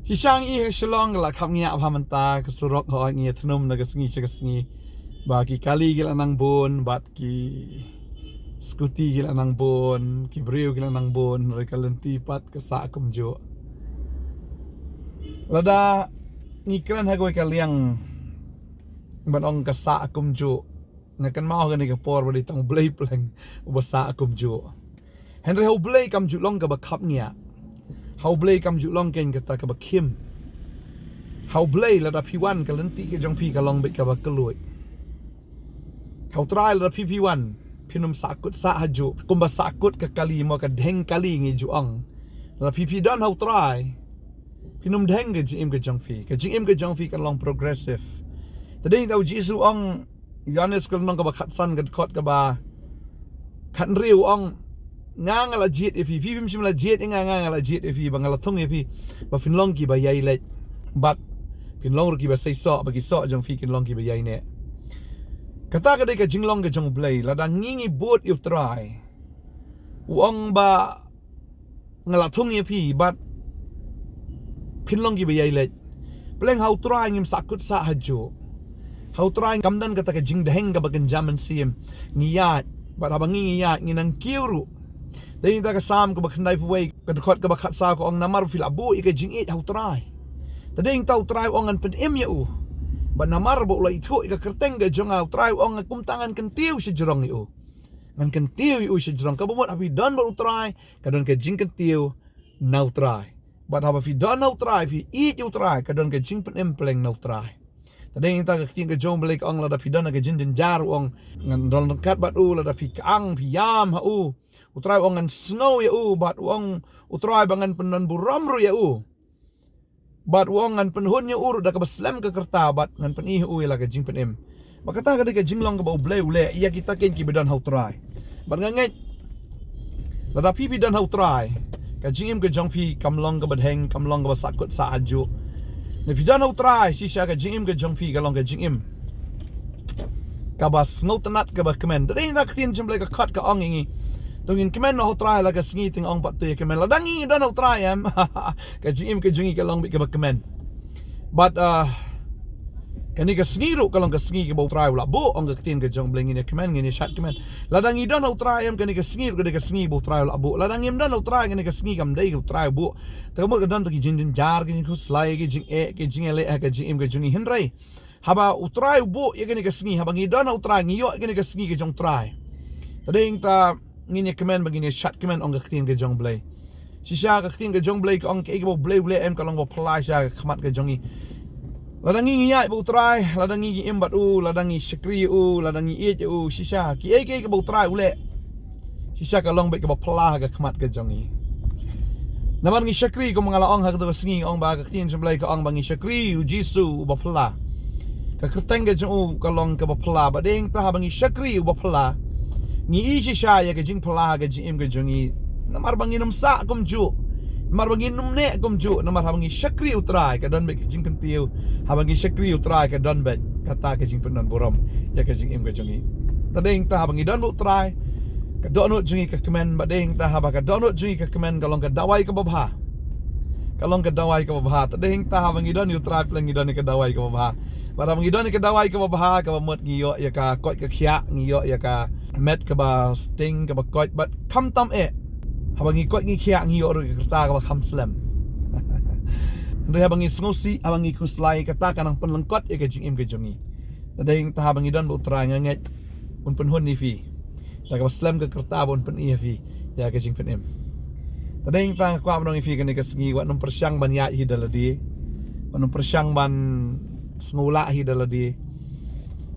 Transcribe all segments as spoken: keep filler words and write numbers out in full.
Shisha ngi ha Shillong ka la khapngiah bha mynta, ka surok hoi ngi ïa thnum na ka sngi sha ka sngi. Ba ki kali ki la nang bun, bad ki scooty ki la nang bun, ki briew ki la nang bun, hynrei ka lynti pat ka sah kumjuh. Lada ngi kren ha kawei ka liang ban ong ka sah kumjuh, nga kynmaw ha kane ka por ba dei tang U Blei pleng uba sah kumjuh. Hynrei ha U Blei kam ju long kaba khapngiah. Ha U Blei kam ju long keiñ kata kaba khim. Ha U Blei lada phi wan ka lynti ka jong phi ka long beit kaba kylluid. Ha U Trai lada phi phi wan, phin ym sahkut sah hajuh kumba sahkut ka kali, mo, ka dheng kali ngi ju ong. Lada phi phi don ha U Trai, phin ym dheng ka jingim ka jong phi. Ka jingim ka jong phi kan long progressive. Te dei tang U Jisu ong, Ïoannis ka lynnong kaba khatsan, ka dkhot kaba khathynriew, u ong, nga nga la jied ïa phi, phi phim shym la jied ïa nga, nga nga la jied ïa phi, ba nga la thung ïa phi ba phin long kiba ïai leit, bad phin long ruh kiba seisoh, ba ki soh jong phi kin long kiba ïai neh. Kata ka dei ka jinglong ka jong U Blei. Lada ngi ngi bud ïa U Trai, u ong ba nga la thung ïa phi bad phin long kiba ïai leit. Pleng ha U Trai ngim sahkut sah hajuh. Ha U Trai kam don kata ka jingdheng kaba kynja mynsiem. Ngi ïaid, bad haba ngi ngi ïaid ngi nang kiew ruh. Dei tang ka Salm kaba khyndaiphew wei, ka dkhot kaba khatsaw, ka ong, namar phi la buh ïa ka jingïeit ha U Trai. Te dei tang U Trai u ong ngan pynim ïa u. Bad namar ba u la ithuh ïa ka kyrteng ka jong nga, U Trai u ong, nga kumta ngan kyntiew shajrong ïa u. Ngan kyntiew ïa u shajrong. Kaba mut haba phi don bad U Trai, ka don ka jingkyntiew na U Trai. Bad haba phi don na U Trai, phi ïeit ïa U Trai, ka don ka jingpynim pleng na U Trai. Te dei tang ka ktien ka jong U Blei ka ong, lada phi don ha ka jingjynjar, u ong, ngan don ryngkat bad u. Lada phi kyang, phi ïam ha u, U Trai u ong, ngan sngew ïa u. Bad u ong U Trai ba ngan pyndonburom ruh ïa u. Bad u ong ngan pynhun ïa u ruh da kaba slem ka rta, bad ngan pyni ha u ïa la ka jingpynim. Bad kata ka dei ka jinglong kaba U Blei u leh ïa kita keiñ kiba don ha U Trai. Bad nga ngeit, lada phi phi don ha U Trai, ka jingim ka jong phi kam long kaba dheng, kam long kaba sahkut sah hajuh. Lada phi don ha U Trai, shisha ka jingim ka jong phi ka long ka jingim kaba sngewtynnat, kaba kmen. Te dei tang ka ktien jong U Blei ka khot ka ong ïa ngi, to ngin kmen noh ha U Trai la ka sngi, te nga ong pat, to ïa kmen. Lada ngi don ha U Trai em, ka jingim ka jong ngi ka long beit kaba kmen. Bad, ah, kane ka sngi ruh ka long ka sngi kaba U Trai u la buh, ong ka ktien ka jong U Blei, ngin ïa kmen, ngin ïa shad kmen. Lada ngi don ha U Trai em, kane ka sngi ruh ka dei ka sngi ba U Trai u la buh. Lada ngim don ha U Trai, kane ka sngi kam dei ka U Trai u buh. Te ka mut ka don tang ki jingjynjar, ki jingkhuslai, ki jingeh, ki jingeh leh ha ka jingim ka jong ngi, hynrei haba U Trai u buh ïa kane ka sngi, haba ngi don ha U Trai, ngi ïoh ïa kane ka sngi ka jong U Trai. Te dei tang ngin ïa kmen bad ngin ïa shad kmen, ong ka ktien ka jong U Blei. Shisha ka ktien ka jong U Blei ka ong, kaei kaba U Blei u leh em ka long ba phylla sha ka khmat ka jong ngi. Lada ngi ngi ïaid bad U Trai, lada ngi ngi im bad u, lada ngi shakri ïa u, lada ngi ïeit ïa u, shisha kiei kiei kaba U Trai u leh, shisha ka long beit kaba phylla ha ka khmat ka jong ngi. Namar ngi shakri, kumba nga la ong ha kato ka sngi, ong ba ka ktien jong U Blei ka ong ba ngi shakri ïa U Jisu uba phylla. Ka kyrteng ka jong u ka long kaba phylla. Bad dei tang haba ngi shakri uba phylla, ngi ïohi shisha ïa ka jingphylla ha ka jingim ka jong ngi. Namar ba ngin ym sah kumjuh, namar ba ngin ym neh kumjuh, namar haba ngi shakri U Trai ka don beit ka jingkyntiew. Haba ngi shakri U Trai ka don beit kata ka jingpyndonburom ïa ka jingim ka jong ngi. Te dei tang haba ngi don bad U Trai, ka dohnud jong ngi ka kmen. Bad dei tang haba ka dohnud jong ngi ka kmen, ka long ka dawai kaba bha. Ka long ka dawai kaba bha. Te dei tang haba ngi don ïa U Trai, pleng ngi don ïa ka dawai kaba bha. Bad haba ngi don ïa ka dawai kaba bha, kaba mut ngi ïoh ïa ka koit ka khiah, ngi ïoh ïa ka met kaba sting, kaba koit, bad khamtam eh, haba ngi koit ngi khiah ngi ïoh ruh ïa ka rta kaba kham slem. Hynrei haba ngi sngewsih, haba ngi khuslai, kata ka nang pynlyngkot ïa ka jingim ka jong ngi. Te dei tang haba ngi don bad U Trai, nga ngeit un pynhun ïa phi da kaba slem ka rta, bad un pyni ïa phi ïa ka jingpynim. Te dei tang nga kwah ban ong ïa phi kane ka sngi, wat nym pyrshang ban ïaid hi da lade, wat nym pyrshang ban sngewlah hi da lade.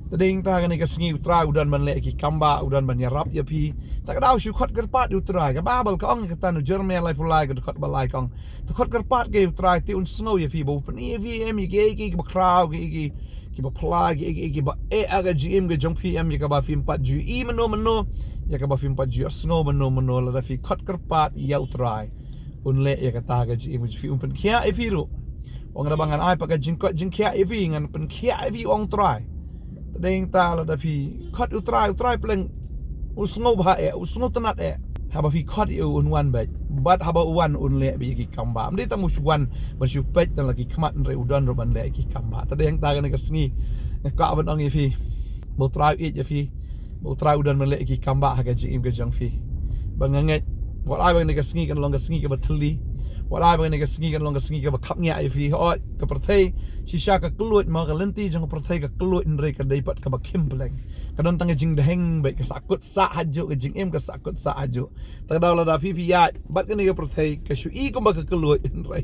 Te dei tang kane ka sngi U Trai u don ban leh ki kam ba, u don ban ïarap ïa phi. Te ka daw shu khot kyrpad ïa U Trai. Ka Baibl ka ong, kata na u Jeremaïah laiphew lai, ka dkhot ba lai ka ong, to khot kyrpad ïa U Trai, te un sngew ïa phi, ba u pyni ïa phi em ïa kiei kiei kiba khraw, kiei kiei kiba phylla, kiei kiei kiba eh ha ka jingim ka jong phi em, ïa kaba phim pat ju ïohi mynno mynno, ïa kaba phim pat ju ïohsngew mynno mynno. Lada phi khot kyrpad ïa U Trai, un leh ïa kata ha ka jingim ka jong phi, un pynkhiah ïa phi ruh. Ong, haba ngan ai pat ka jingkoit jingkhiah ïa phi, ngan pynkhiah ïa phi, ong U Trai. Te dei tang lada phi khot U Trai, U Trai pleng u sngewbha eh, u sngewtynnat eh. Haba phi khot ïa u un wan beit. Bad haba u wan un leh beit ïa ki kam ba. Ym dei tang u shu wan ban shu peit na la ki khmat, hynrei u don ruh ban leh ïa ki kam ba. Te dei hangta kane ka sngi nga kwah ban ong ïa phi ba U Trai u ïeit ïa phi, ba U Trai u don ban leh ïa ki kam ba ha ka jingim ka jong phi. Ba nga ngeit, wat ai ba kane ka sngi kan long ka sngi kaba thylli, wat ai ba kane ka sngi kan long ka sngi kaba khapngiah ïa phi. Hooid, ka pyrthei shisha ka kylluid, ma ka lynti jong ka pyrthei ka kylluid, hynrei ka dei pat kaba khim pleng. Ka don tang ka jingdheng beit, ka sahkut sah hajuh, ka jingim ka sahkut sah hajuh. Te ka daw lada phi phi ïaid bad kane ka pyrthei ka shu i kumba ka kylluid, hynrei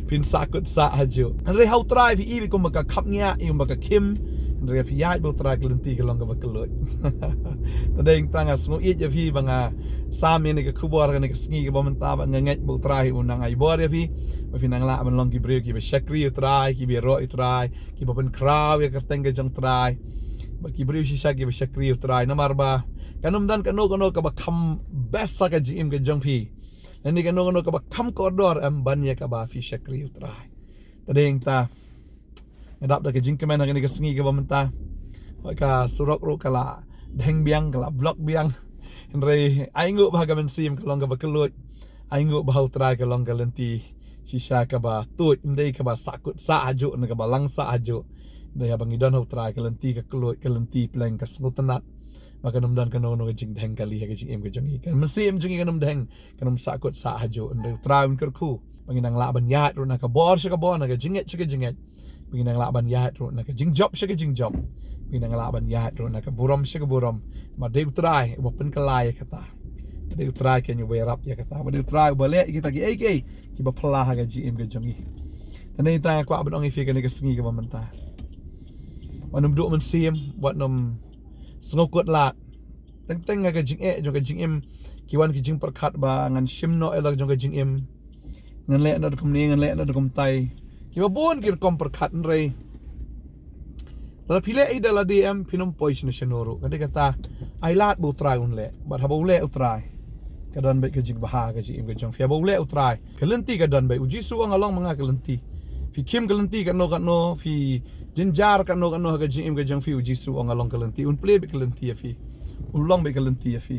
phin sahkut sah hajuh. Hynrei ha U Trai phi i kumba ka khapngiah, i kumba ka khim. Hynrei phi ïaid bad U Trai ka lynti ka long kaba kylluid. Te dei tang nga sngew ïeit ïa phi ba nga sam ïa kane ka khubor kane ka sngi kaba mynta, ba nga ngeit ba U Trai u nang ai bor ïa phi, ba phi nang lah ban long ki briew kiba shakri U Trai, kiba ïaroh U Trai, kiba pynkhraw ïa ka kyrteng ka jong U Trai. Bad ki briew shisha kiba shakri U Trai. Namar ba kan ym don kano kano kaba kham best ha ka jingim ka jong phi, lane kano kano kaba kham kordor em ban ïa kaba phi shakri U Trai. Te dei hangta nga dap da ka jingkmen ha kane ka sngi kaba mynta. Hooid, ka surok ruh ka la dheng biang, ka la block biang. Hynrei ai nguh ba ha ka mynsiem ka long kaba kylluid. Ai nguh ba ha U Trai ka long ka lynti shisha kaba tuid, ym dei kaba sahkut sah hajuh ne kaba lang sah hajuh. Hynrei haba ngi don ha U Trai ka lynti ka kylluid, ka lynti pleng, ka sngewtynnat. Ba kan ym don kano kano ka jingdheng kali ha ka jingim ka jong ngi. Ka mynsiem jong ngi kan ym dheng, kan ym sahkut sah hajuh, hynrei U Trai un kyrkhu ba ngin nang lah ban ïaid ruh na ka bor sha ka bor, na ka jingngeit sha ka jingngeit. Ba ngin nang lah ban ïaid ruh na ka jingjop sha ka jingjop. Ba ngin nang lah ban ïaid ruh na ka burom sha ka burom. Ba dei U Trai uba pynkylla ïa kata. Ba dei U Trai keiñ uba ïarap ïa kata. Ba dei U Trai uba leh ïa kita kiei kiei kiba phylla ha ka jingim ka jong ngi. Te nangta nga kwah ban ong ïa phi kane ka sngi kaba mynta, wat nym duh mynsiem, wat nym sngewkut lad. Teng teng ha ka jingeh jong ka jingim ki wan ki jingpyrkhat ba ngan shim noh ïa la jong ka jingim, ngan leh noh da kumne, ngan leh noh da kumtai. Kiba bun ki rukom pyrkhat, hynrei lada phi leh hi da lade em, phin ym poi shano shano ruh. Ka dei kata, ai lad ba U Trai un leh. Bad haba u leh U Trai, ka don beit ka jingbha ha ka jingim ka jong phi. Haba u leh U Trai, ka lynti ka don beit. U Jisu u ong, nga long ma nga ka lynti. Phi khim ka lynti katno katno, phi jynjar katno katno ha ka jingim ka jong phi, U Jisu u ong, nga long ka lynti. Un plie beit ka lynti ïa phi. Un long beit ka lynti ïa phi.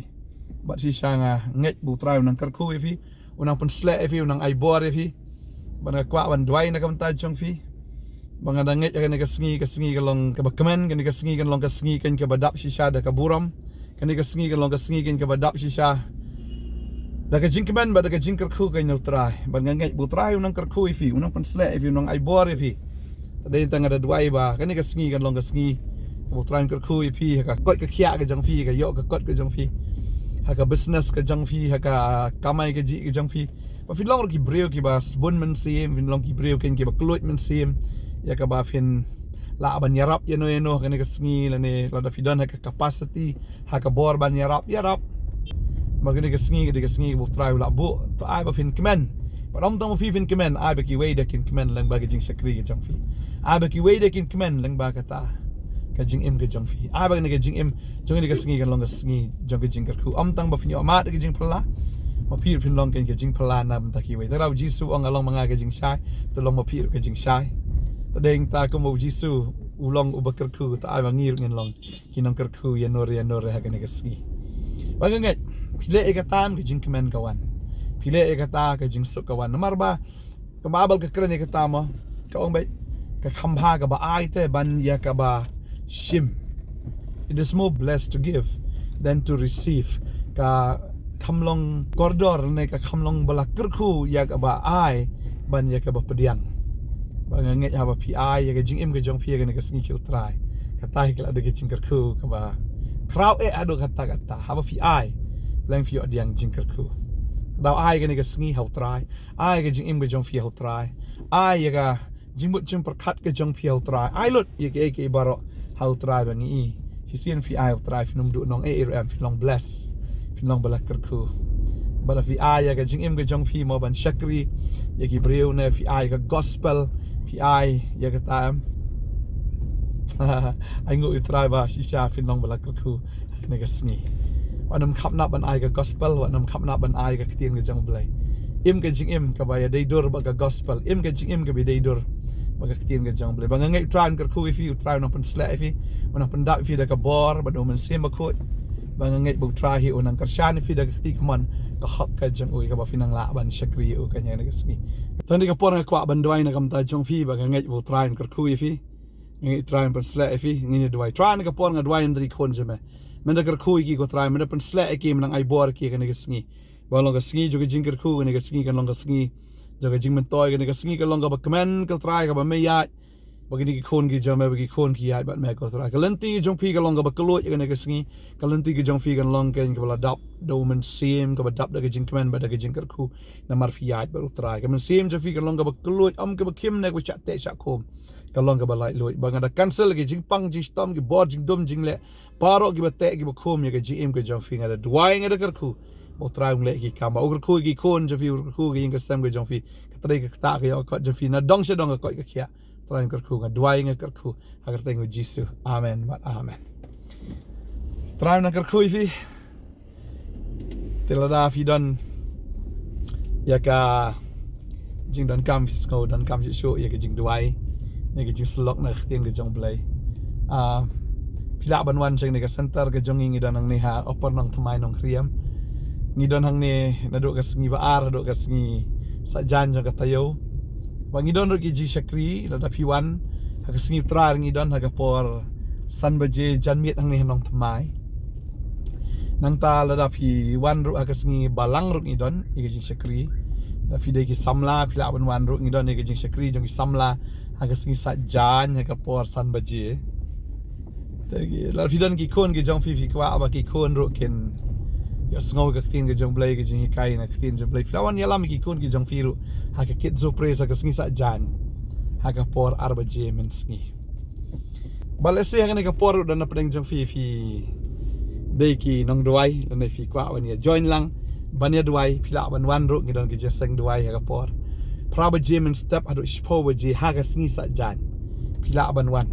Bad shisha nga ngeit ba U Trai u nang kyrkhu ïa phi, u nang pynsleh ïa phi, u nang ai bor ïa phi. Bad nga kwah ban duwai na ka bynta jong phi. Ba nga da ngeit ïa kane ka sngi, ka sngi ka long kaba kmen, kane ka sngi kan long ka sngi kan kaba dap shisha da ka burom. Kane ka sngi kan long ka sngi kan kaba dap shisha da ka jingkmen bad da ka jingkyrkhu kan U Trai. Bad nga ngeit ba U Trai u nang kyrkhu ïa phi, u nang pynsleh ïa phi, u nang ai bor ïa phi. Te dei tang nga da duwai ba kane ka sngi kan long ka sngi ba U Trai un kyrkhu ïa phi ha ka koit ka khiah ka jong phi, ha ka ïoh ka kot ka jong phi, ha ka business ka jong phi, ha ka kamai kajih ka jong phi. Ba phin long ruh ki briew kiba sbun mynsiem, phin long ki briew kan kiba kylluid mynsiem. Ïa kaba phin lah ban ïarap ïano ïano ha kane ka sngi, lane lada phi don ha ka capacity, ha ka bor ban ïarap, ïarap. Ba kane ka sngi, kane ka sngi ba U Trai u lah buh, to ai ba phin kmen. Bad ym tang ba phi phin kmen, ai ba kiwei de kin kmen lyngba ka jingshakri ka jong phi. Ai ba kiwei de kin kmen lyngba kata ka jingim ka jong phi. Ai ba kane ka jingim jong kane ka sngi kan long ka sngi jong ka jingkyrkhu. Ym tang ba phin ïoh mad da ka jingphylla, ma phi ruh phin long ka jingphylla na bynta kiwei. Te U Jisu u ong, nga long ma nga ka jingshai, te long ma phi ruh ka jingshai. Te dei tang kumba U Jisu u long uba kyrkhu, te ai ba ngi ruh ngin long ki nongkyrkhu ïano re ïano re ha kane ka sngi. Ba nga ngeit phi leh ïa kata, ka jingkmen ka wan. Phi leh ïa kata, ka jingsuk ka wan. Namar ba ka Baibl ka kren ïa kata mo, ka ong beit, ka kham bha kaba ai te ban ïa kaba shim. It is more blessed to give than to receive. Ka kham long kordor ne ka kham long ba la kyrkhu ïa kaba ai ban ïa kaba pdiang. Ba nga ngeit haba phi ai ïa ka jingim ka jong phi ha kane ka sngi sha U Trai, kata hi ka la dei ka jingkyrkhu kaba khraw eh haduh katta katta. Haba phi ai, leng phi ïoh pdiang jingkyrkhu. Daw ai kane ka sngi ha U Trai, ai ka jingim ka jong phi ha U Trai, ai ïa ka jingmut jingpyrkhat ka jong phi ha U Trai. Ai lut ïa kiei kiei baroh ha U Trai ba ngi i. Shisien phi ai U Trai, phin ym duh nong eh ruh em, phin long bless, phin long ba la kyrkhu. Bad phi ai ïa ka jingim ka jong phi mo ban shakri ïa ki briew, ne phi ai ka gospel, phi ai ïa kata em. Ai nguh ïa U Trai ba shisha phin long ba la kyrkhu ha kane ka sngi. Wat nym khapnap ban ai ka gospel, wat nym khapnap ban ai ka ktien ka jong U Blei. Im ka jingim kaba ïadei dur bad ka gospel, im ka jingim kaba ïadei dur bad ka ktien ka jong U Blei. Ba nga ngeit U Trai un kyrkhu ïa phi, U Trai un nang pynsleh ïa phi, un nang pyndap ïa phi da ka bor bad da U Mynsiem Bakhuid. Ba nga ngeit ba U Trai hi u nang kyrshan ïa phi da ka kti kamon, ka hok ka jong u, ïa kaba phi nang lah ban shakri ïa u kane ka sngi. Te ha kane ka por nga kwah ban duwai na ka bynta jong phi, ba nga ngeit ba U Trai un kyrkhu ïa phi. Nga ngeit U Trai un pynshlur ïa phi. Ngin ïa duwai. Trai, ha kane ka por nga duwai na ka bynta ki khun jong me. Men da kyrkhu ïa ki ko Trai, men da pynshlur ïa ki, men da ai bor ïa ki ha kane ka sngi. Ba long ka sngi jong ka jingkyrkhu, kane ka sngi kan long ka sngi jong ka jingmyntoi, kane ka sngi kan long kaba kmen ko Trai, kaba me ïaid bad kine ki khun ki jong me, bad ki khun ki ïaid bad me ko Trai. Ka lynti jong phi ka long kaba kylluid kane ka sngi. Ka lynti ka jong phi kan long kane kaba la dap da U Mynsiem, kaba dap da ka jingkmen bad da ka jingkyrkhu, namar phi ïaid bad U Trai. Ka mynsiem jong phi kan long kaba kylluid, ym kaba khim ne kaba shah teh shah khum. Kan long kaba laitluid. Ba nga da cancel ki jingpang jingshitom, ki bor jingdum jingleh, baroh kiba teh kiba khum ïa ka jingim ka jong phi. Nga da duwai, nga da kyrkhu ba U Trai un leh ïa ki kam, ba u kyrkhu ïa ki khun jong phi, u kyrkhu ïa ka ïing ka sem ka jong phi, ka trei ka ktah ka ïoh ka kot jong phi, na dong sha dong, ka koit ka khiah. Trai, nga kyrkhu, nga duwai, nga kyrkhu ha ka kyrteng U Jisu. Amen bad amen. Trai, nga kyrkhu ïa phi. Te lada phi don ïa ka jingdonkam, phi sngew donkam shuh shuh ïa ka jingduwai, ïa ka jingsyllok na ka ktien ka jong U Blei, ah, phi lah ban wan sha kane ka center ka jong ngi. Ngi don hangne ha Upper Nongthymmai, Nongriam. Ngi don hangne naduh ka sngi ba ar haduh ka sngi Saitjaiñ jong ka taïew. Ba ngi don ruh ki jingshakri, lada phi wan ha ka sngi U Trai, ngi don ha ka por san baje janmiet hangne ha Nongthymmai. Nangta lada phi wan ruh ha ka sngi Balang ruh ngi don ïa ka jingshakri. Da phi dei ki samla, phi lah ban wan ruh, ngi don ïa ka jingshakri jong ki samla ha ka sngi Saitjaiñ ha ka por san baje. Te ki, lada phi don ki khun ki jong phi, phi kwah ba ki khun ruh kin ïohsngew ka ktien ka jong U Blei, ka jinghikai na ka ktien jong U Blei, phi lah wan ïalam ïa ki khun ki jong phi ruh ha ka Kids Who Pray ha ka sngi Saitjaiñ ha ka por ar baje mynsngi. Bad lehse ha kane ka por ruh, don na pdeng jong phi, phi dei ki nongduwai, lane phi kwah ban ïa join lang ban ïa duwai, phi lah ban wan ruh. Ngi don ki jingïaseng duwai ha ka por phra baje mynstep haduh shiphew baje ha ka sngi Saitjaiñ. Phi lah ban wan.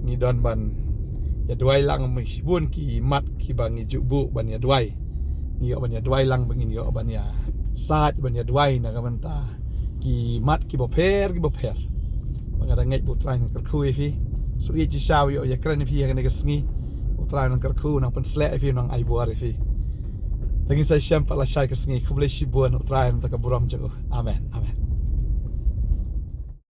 Ngi don ban ïa duwai lang, ma shibun ki mat kiba ngi ju buh ban ïa duwai. Ngi ïoh ban ïa duwai lang, ba ngin ïoh ban ïa sait ban ïa duwai na ka bynta ki mat kiba pher kiba pher. Ba nga da ngeit ba U Trai un kyrkhu ïa phi. Shu ïeit shisha, ïoh ïa kren ïa phi ha kane ka sngi. U Trai un kyrkhu, un nang pynshlur ïa phi, un nang ai bor ïa phi. Te ngin sa ïashem pat lashai ka sngi. Khublei shibun, U Trai un ïa ka burom jong u. Amen. Amen.